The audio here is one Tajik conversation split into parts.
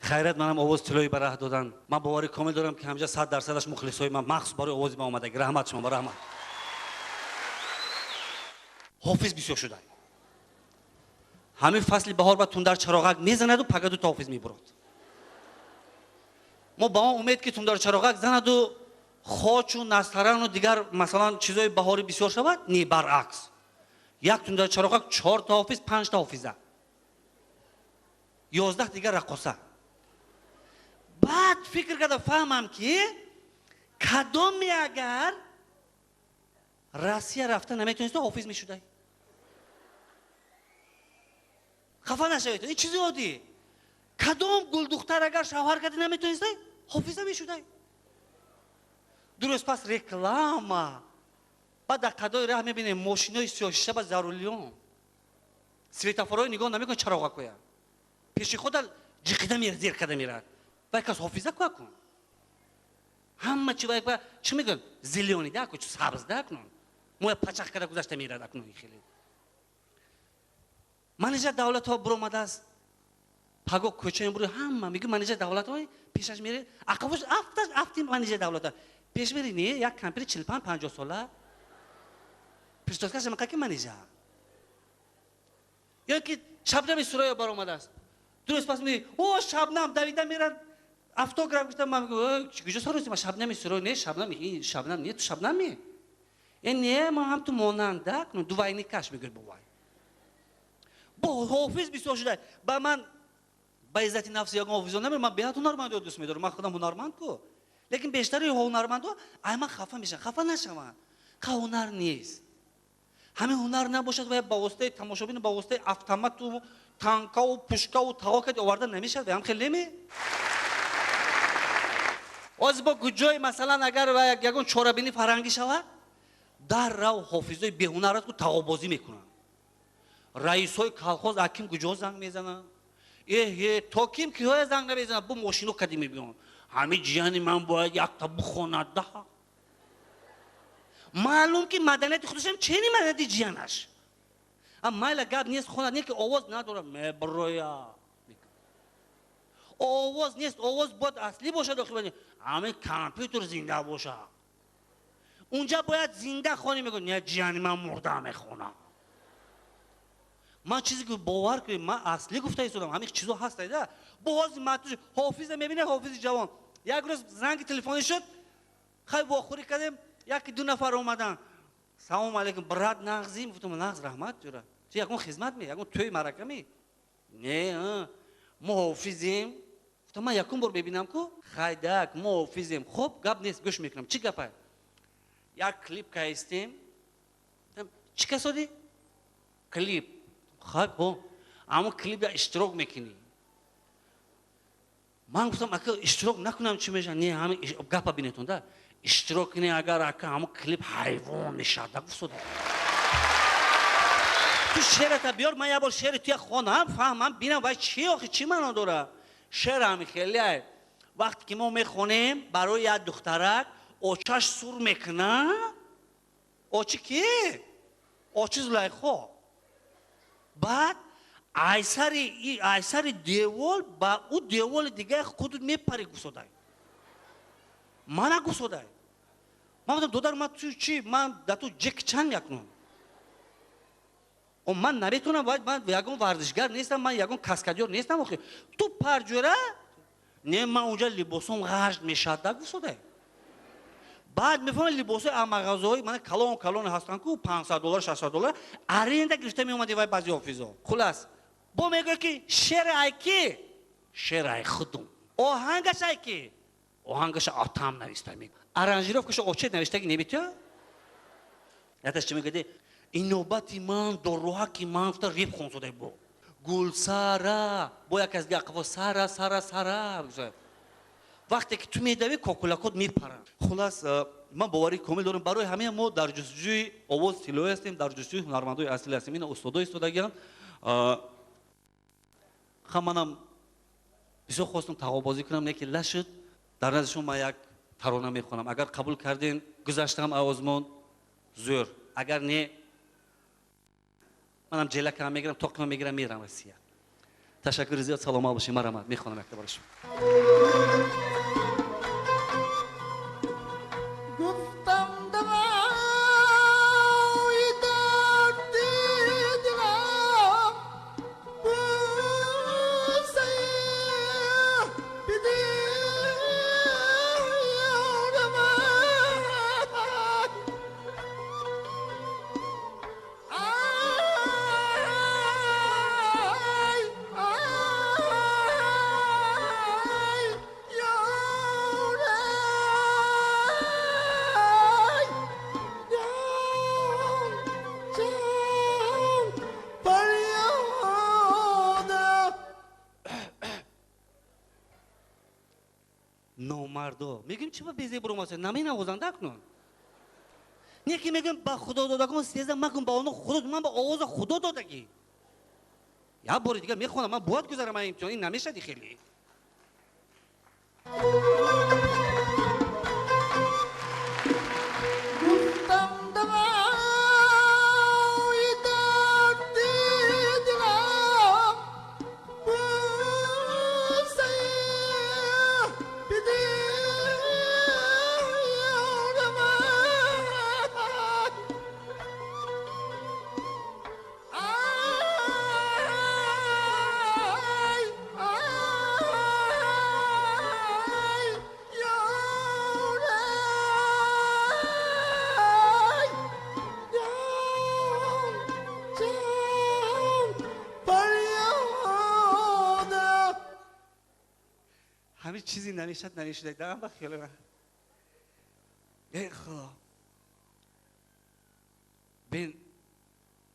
Хайрат манам овози тиллоӣ ба раҳ додан. Ман бовари комил дорам, ки ҳамҷа 100%-аш мухлисҳои ман махсус барои овози ман омадаги. Раҳмат шумо, ба раҳмат. Ҳофиз бисёр шуда. Ҳамин фасли баҳор ба тундар чароғак мезанаду пага дута ҳофиз мебурад. Мо ба он умед, ки тундар чароғак занаду хочу настарану дигар, масалан, чизои баҳорӣ бисёр шавад, не, баръакс. Як тундар чароғак чорта ҳофиз, панҷта ҳофиза. 11 дигар раққоса. Баъд фикр карда фаҳмам, ки кадоме агар Россия рафта наметониста, ҳофиз мешудай. Хафа нашавед, ин чизи оддӣ. Кадом гулдухтар агар шавҳар карда наметонистай, ҳофиза мешудай. 2 рӯз пас реклама. Баъд дар қадои раҳ мебинем мошинои сиёҳшиша ба за рулём. Светофорҳои нигоҳ намекунад, чароғакоя. Пеши худа ҷиқида мера, зер карда мерад. Вай кас ҳофиза куа кун. Ҳама чи вай чӣ мегӯянд? Зелёный да, ку сабз да кун. Моя пачах карда гузашта мерад акнун хеле. Менеҷер давлатҳо буромадааст. Паго кӯчаи бури ҳама мегӯ менеҷер давлатҳо пешаш мере, ақабош афташ афти менеҷер давлатҳо. Пеш мери не, як кампири 45 50 сола. Прическаш ам каки менеҷер. Ё ки Шабнами Сурайё баромадааст. 2 рӯз пас меги, о, Шабнам давида мерад автограф гуфта, ман мегӯям, куҷо сарӯси ман Шабнами Сурайё не, Шабнам, ин Шабнам не, ту Шабнами? Э, не, ман ҳам ту монанда, двойникаш мегӯяд бовай. Бо ҳофиз бисёр шуда. Ба ман ба иззати нафси ягон ҳофизон намерам, ман беҳад ҳунармандиро дӯст медорам, ман худам ҳунарманд ку. Лекин бештари ҳунармандҳо ай ман хафа мешаванд, хафа нашаванд. Қа ҳунар нест. Ҳамин ҳунар набошад ва ба воситаи тамошобин, ба воситаи автомату танкаву пушкаву тағо кади оварда намешавад, ва ҳам хеле неме? Ҳозир бо куҷои, масалан, агар ягон чорабинӣ фарҳангӣ шавад, дар рав ҳофизои беҳунарат ку тағобозӣ мекунанд. Раисҳои колхоз аким куҷо занг мезананд? Эҳе, то ким киҳоя занг намезанад, бо мошино кади мебиёнд. Ҳамин ҷияни ман бояд якта бухонад да. Маълум ки маданияти худашам чени маданияти ҷиянаш. А майла, гап нест, хонад, не ки овоз надорад, меброя. Овоз нест, овоз бояд аслӣ бошад, охир ҳамин компютер зинда бошад. Унҷа бояд зинда хонӣ, мегӯяд, не, ҷияни ман мурда мехонад. Ман чизе ки бовар кунед, ман аслӣ гуфта истодам, ҳамин чизо ҳаст да. Бо ҳозир матуш ҳофиза мебинед, ҳофизи ҷавон. Як рӯз занги телефонӣ шуд, хай вохӯрӣ кардем, яки ду нафар омаданд. Салом алейкум, брат, нағзӣ? Гуфтам, нағз, раҳмат, ҷура. Чи, ягон хизмат ме, ягон тӯй марака ме? Не, мо ҳофизем. Гуфтам, ман якум бор мебинам ку? Хайдак, мо ҳофизем. Хуб, гап нест, гӯш мекунам. Чӣ гапа? Як клип каистем. Чӣ касодӣ? Клип. Хай, бо. Аммо клип иштирок мекунӣ. Ман гуфтам, ака, иштирок накунам чӣ мешавад? Не, ҳамин гапа бинетон да. Иштирок кунӣ агар, ака, ҳамон клип ҳайвон мешавад. Да гуфтод. Ту шеърата биёр, ман як бор шеъри туя хонам, фаҳмам, бинам вай чи охи, чӣ маъно дорад? Шеър ҳами хеле вақте ки мо мехонем барои як духтарак очаш сур мекунад. Очи ки? Очи Зулайхо. Баъд айсари девол ба ӯ деволи дигаи худут мепари гуфтодай. Мана гуфтодай. Ман гуфтам, додар, ман ту чи, ман да ту Ҷек Чан якнун. О, ман наметонам, ман ягон варзишгар нестам, ман ягон каскадёр нестам охи. Ту парҷура? Не, ман унҷа либосом ғашт мешавад, да гуфтодай. Баъд мефаҳмам, либосҳои мағозаҳои мана калон калон ҳастанд ку, 500 доллар, 600 доллар аренда гирифта меомади вай баъзи ҳофизо. Хулас, бо мегӯяд ки шеър ай ки? Шеър ай худум. Оҳангаш ай ки? Оҳангаша атам нависта мегӯ. Аранжировкаша очет навиштаги немитё? Яташ чӣ мегӯяд? Ин навбати ман, доруҳаки ман гуфта реп хонсодай бо. Гулсара, бо як аз дига қафо сара, сара, сара. Вақте ки ту медавӣ, кокулакот мепаранд. Хулас, ман боварии комил дорам, барои ҳамаи мо дар ҷустуҷӯи овози тиллоӣ ҳастем, дар ҷустуҷӯи ҳунармандои аслӣ ҳастем. Ина устодо истодагианд. Ха, манам бисёр хостам тағобозӣ кунам, лекин нашуд. Дар назди шумо ман як тарона мехонам. Агар қабул карден, гузаштам озмон, зӯр. Агар не, манам ҷелакам мегирам, тоқима мегирам, мерам Россия. Ташаккури зиёд, саломат бошед, марҳамат, мехонам якта барои шумо. Гуфтам давои дарди дилам бӯсае бидиёрам. Ай, ай, ёрай, ҷон, ҷон, фарёда. Номардо мегӯем, чӣ ба безеб буромаса наменавозанд акнун? Не ки мегӯем, ба худо додагон сеза макун, ба оно худо, ман ба овоза худо додагӣ. Як бори дигар мехонам, ман бояд гузарам ин имтиҳон, ин намешади хеле. Гуфтам давои дарди дилам бӯсае бидиёрам. Ай, ай, ёрай, ҷон, ҷон, фарёда. Ҳамин чизе намешад, намешуда дам ба хиёли ман. Эй худо, бин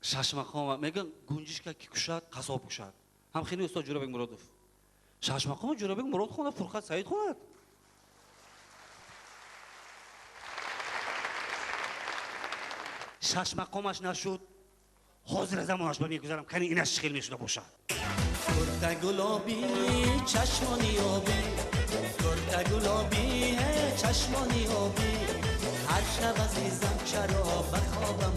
шашмақома мегӯям, гунҷишка ки кушад, қассоб кушад. Ҳам хеле устод Ҷӯрабек Муродов шашмақома Ҷӯрабек Мурод хонад, Фурқат Саид хонад. Шашмақомаш нашуд, ҳозира замонаш ба мегузарам, кани инаш чӣ хел мешуда бошад. Курта гулобӣ, чашмони обӣ, курта гулобӣ, чашмони обӣ, ҳар шаб азизам чаро ба хобам